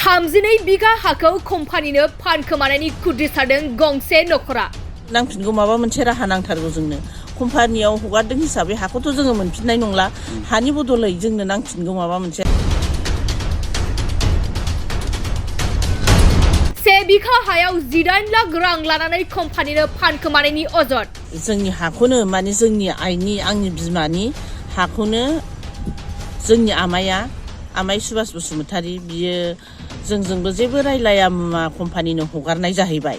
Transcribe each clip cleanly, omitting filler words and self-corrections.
32 बिगा हाखौ कम्पानिनो फानखोमानायनि खुद्रि सारदों गंसे नखरा। नांफिनगौ माबा मोनसे राहा नांथारगौ जोंनो। कम्पानियाव हगारदों हिसाबै हाखौथ' जोङो मोनफिननाय नंला। हानि बदलै जोंनो नांफिनगौ माबा मोनसे। 1 बिघा हायाव 18 लाख रां लानानै कम्पानिनो फानखोमानायनि अजद। जोंनि हाखौनो माने जोंनि आंनि बिमानि हाखौनो जोंनि आमाय सुभास बसुमतारी बियो जोंजोंबो जेबो रायलाया मुवा कम्पानिनो हगारनाय जाहैबाय।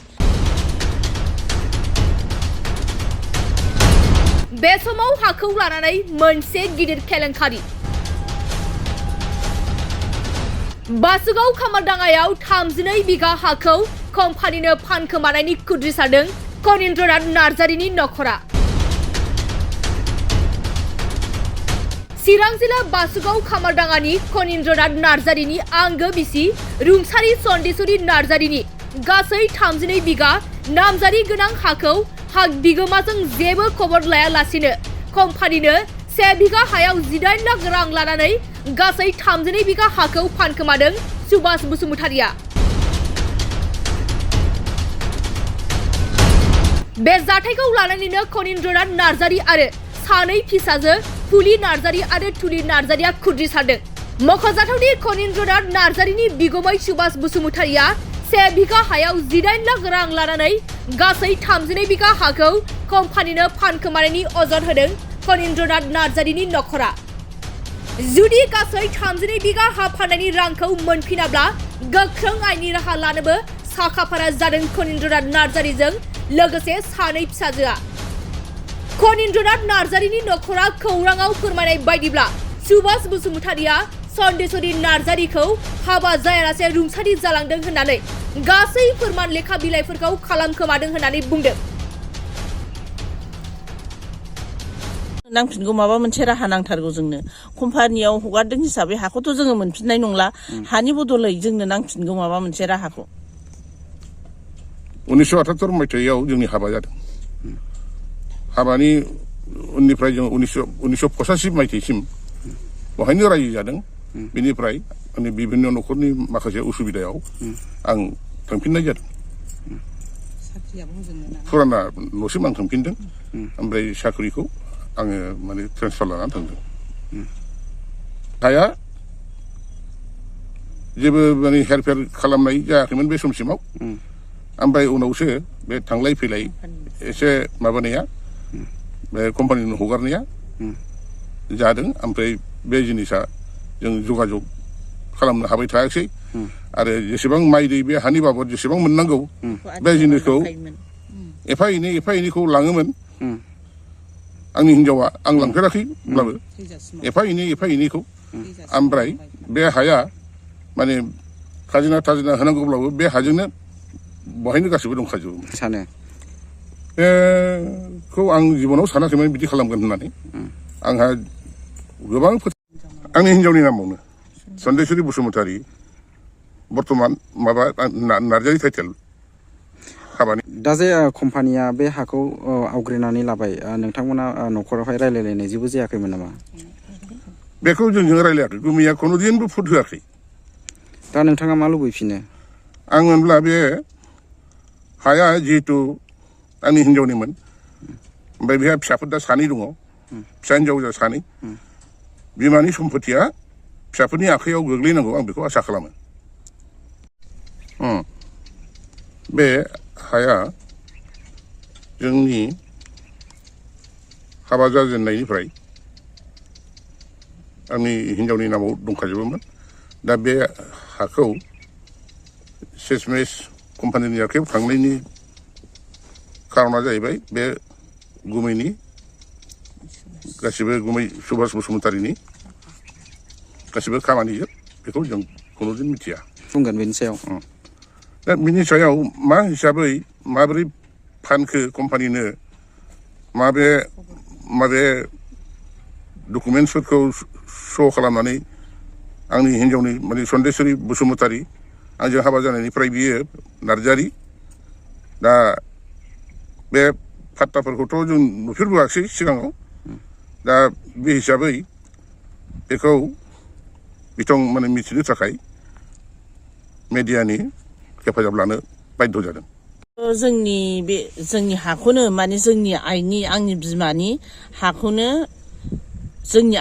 बे समाव हाखौ लानानै मोनसे गिदिर केलेंकारि। बासुगाव खामारदाङायाव 32 बिगा हाखौ कम्पानिनो फानखोमानायनि खुद्रि सारदों कनिन्द्रनाथ नार्जारिनि नखरा। चिरां जिल्ला बासुगाव खामारदाङानि कनिन्द्रनाथ नार्जारिनि आंगो बिसि रुंसारि चन्देश्वरी नार्जारिनि गासै 32 बिगा नामजारि गोनां हाखौ हा बिगोमाजों जेबो खबर लायालासिनो कम्पानिनो 1 बिगा हायाव 18 लाख रां लानानै गासै 32 बिगा हाखौ फानखोमादों सुभास बसुमतारीया। बे जाथायखौ लानानैनो कनिन्द्रनाथ नार्जारि आरो सानै फिसाजो फुलि नार्जारि आरो थुलि नार्जारिया खुद्रि सारदों। मख'जाथावदि कनिन्द्रनाथ नार्जारिनि बिगुमै सुभास बसुमतारीया 1 बिगा हायाव 18 लाख रां लानानै गासै 32 बिगा हाखौ कम्पानिनो फानखोमानायनि अजद होदों कनिन्द्रनाथ नार्जारिनि नखरा। जुदि गासै 32 बिगा हा फाननायनि रांखौ मोनफिनाब्ला गोख्रों आयेननि राहा लानोबो साखाफारा जादों कनिन्द्रनाथ नार्जारिजों लोगोसे सानै फिसाजोआ। कनिन्द्रनाथ नार्जारिनि नखरा खौराङाव फोरमायनाय बायदिब्ला सुभास बसुमतारीया चन्देश्वरी नार्जारिखौ हाबा जायालासे रुंसारि जालांदों होननानै गासै फोरमान लेखा बिलाइफोरखौ खालामखोमादों होननानै बुंदों। नांफिनगौ माबा मोनसे राहा नांथारगौ जोंनो। कम्पानियाव हगारदों हिसाबै हाखौथ' जोङो मोनफिननाय नंला। हानि बदलै जोंनो नांफिनगौ माबा मोनसे राहाखौ। 1978 मायथाइयाव जोंनि हाबा जादों। हाबानि उननिफ्राय जों 1985 मायथाइसिम बहायनो रायजो जादों। बेनिफ्राय माने बिभिन्न न'खरनि माखासे उसुबिदायाव आं थांफिननाय जादों। फुराना न'सिम आं थांफिनदों। ओमफ्राय साख्रिखौ आङो माने ट्रेन्सफार लानानै थांदों। हाया जेबो माने हेरफेर खालामनाय जायाखैमोन बे समसिमाव। ओमफ्राय उनावसो बे थांलाय फैलाय एसे माबानाया बे कम्पानिनो हगारनाया जादों। ओमफ्राय बे जिनिसा जों जगाजग खालामनो हाबाय थायाखिसै। आरो जेसेबां माइ दै बे हानि बाबद जेसेबां मोननांगौ बे जिनिसखौ एफा एनैखौ लाङोमोन आंनि हिनजावा। आं लांफेराखैब्लाबो एफा एनैखौ। ओमफ्राय बे हाया माने खाजोना थाजोना होनांगौब्लाबो बे हाजोंनो बहायनो गासिबो दंखाजोबो सानो। बेखौ आं जिबनाव सानाखैमोन बिदि खालामगोन होननानै। आंहा गोबां आंनि हिनजावनि नामावनो चन्देश्वरी बसुमतारी बर्तमान माबा नार्जारि टाइटेल हाबानि। दा जे कम्पानिया बे हाखौ आवग्रिनानै लाबाय, नोंथांमोना न'खरावहाय रायलायलायनाय जेबो जायाखैमोन नामा? बेखौ जोंजों रायलायाखै। गुमैया खुनुदिनबो फुट होआखै। दा नोंथाङा मा लुबैफिनो? आं मोनब्ला बे हाया जिहेतु आंनि हिनजावनिमोन। ओमफ्राय बेहा फिसाफोर दा सानै दङ। फिसा हिनजाव सानै। बिमानि सम्पतिया फिसाफोरनि आखाइयाव गोग्लैनांगौ आं बेखौ आसा खालामो। बे हाया जोंनि हाबा जाजेननायनिफ्राय आंनि हिनजावनि नामाव दंखाजोबोमोन। दा बे हाखौ सेसमेस कम्पानिनि आखाइयाव थांनायनि खारना जाहैबाय बे गुमैनि गासिबो गुमै सुभास बसुमतारीनि गासिबो खामानिजों बेखौ जों खुनुदिन मिथिया। बुंगोन बेनि सायाव। दा बिनि सायाव मा हिसाबै माबोरै फानखो कम्पानिनो माबे डकुमेन्टसफोरखौ श' खालामनानै आंनि हिनजावनि माने चन्देश्वरी बसुमतारी आंजों हाबा जानायनिफ्राय बियो नार्जारि। दा बे फात्ताफोरखौथ' जों नुफेरबोआखिसै सिगाङाव। दा बे हिसाबै बेखौ बिथां माने मिथिनो थाखाय मेडियानि हेफाजाब लानो बाध्य जादों। जोंनि हाखौनो माने जोंनि आइनि आंनि बिमानि हाखौनो जोंनि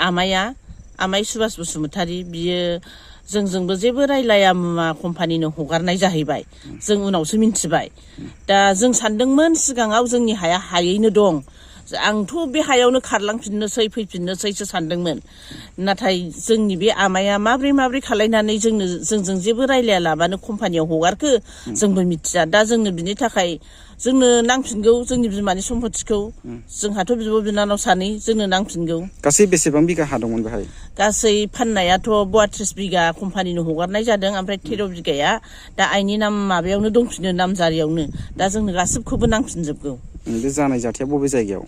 आमाइ सुबास बसुमतारी बियो जोंजोंबो जेबो रायलाया मुवा कम्पानिनो हगारनाय जाहैबाय। जों उनावसो मिन्थिबाय। दा जों सानदोंमोन सिगाङाव जोंनि हाया हायैनो दं, आंथ' बे हायावनो खारलांफिननोसै फैफिननोसैसो सानदोंमोन। नाथाय जोंनि बे आमाया माब्रै खालायनानै जोंजों जेबो रायलाया लाबानो कम्पानियाव हगारखो जोंबो मिथिया। दा जोंनो बिनि थाखाय जोंनो नांफिनगौ जोंनि बिमानि सम्पतिखौ। जोंहाथ' बिब' बिनानाव सानै, जोंनो नांफिनगौ। गासै बेसेबां बिगा हा दंमोन बेहाय? गासै फाननायाथ' 32 बिगा कम्पानिनो हगारनाय जादों, ओमफ्राय 13 बिगाया दा आइनि नाम माबायावनो दंफिनो, नामजारियावनो। दा जोंनो गासिबखौबो नांफिनजोबगौ। बे जानाय जाथाया बबे जायगायाव?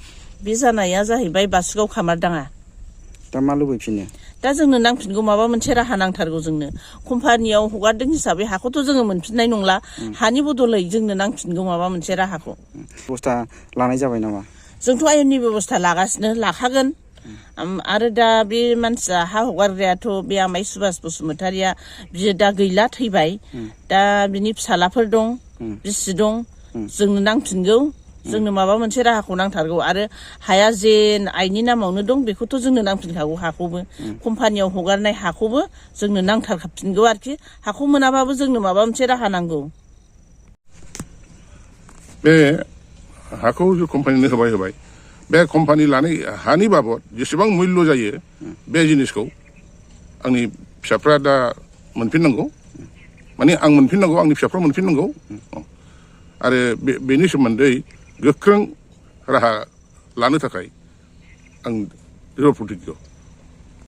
बे जानाया जाहैबाय बासुगाव खामारदाङा। दा मा लुबैफिनो? दा जोंनो नांफिनगौ, माबा मोनसे राहा नांथारगौ जोंनो। कम्पानियाव हगारदों हिसाबै हाखौथ' जोङो मोनफिननाय नंला। हानि बदलै जोंनो नांफिनगौ माबा मोनसे राहाखौ। बेबस्था लानाय जाबाय नामा? जोंथ' आयेननि बेबस्था लागासिनो, लाखागोन। आरो दा बे मानसिया हा हगारग्रायाथ' बे आमाइ सुबास बसुमतारीया बियो दा गैला, थैबाय। दा बिनि फिसालाफोर दं, बिसि दं। जोंनो नांफिनगौ, जोंनो माबा मोनसे राहाखौ नांथारगौ। आरो हाया जे आइनि नामावनो दं बेखौथ' जोंनो नांफिनखागौ, हाखौबो। कम्पानियाव हगारनाय हाखौबो जोंनो नांथारखाफिनगौ आरोखि। हाखौ मोनाबाबो जोंनो माबा मोनसे राहा नांगौ। बे हाखौ जे कम्पानिनो होबाय, बे कम्पानि लानाय हानि बाबद जेसेबां मुल्य जायो बे जिनिसखौ आंनि फिसाफ्रा दा मोनफिननांगौ। माने आं मोनफिननांगौ, आंनि फिसाफ्रा मोनफिननांगौ। आरो बेनि सोमोन्दै गोख्रों राहा लानो थाखाय आं दृढ़ प्रतिज्ञ।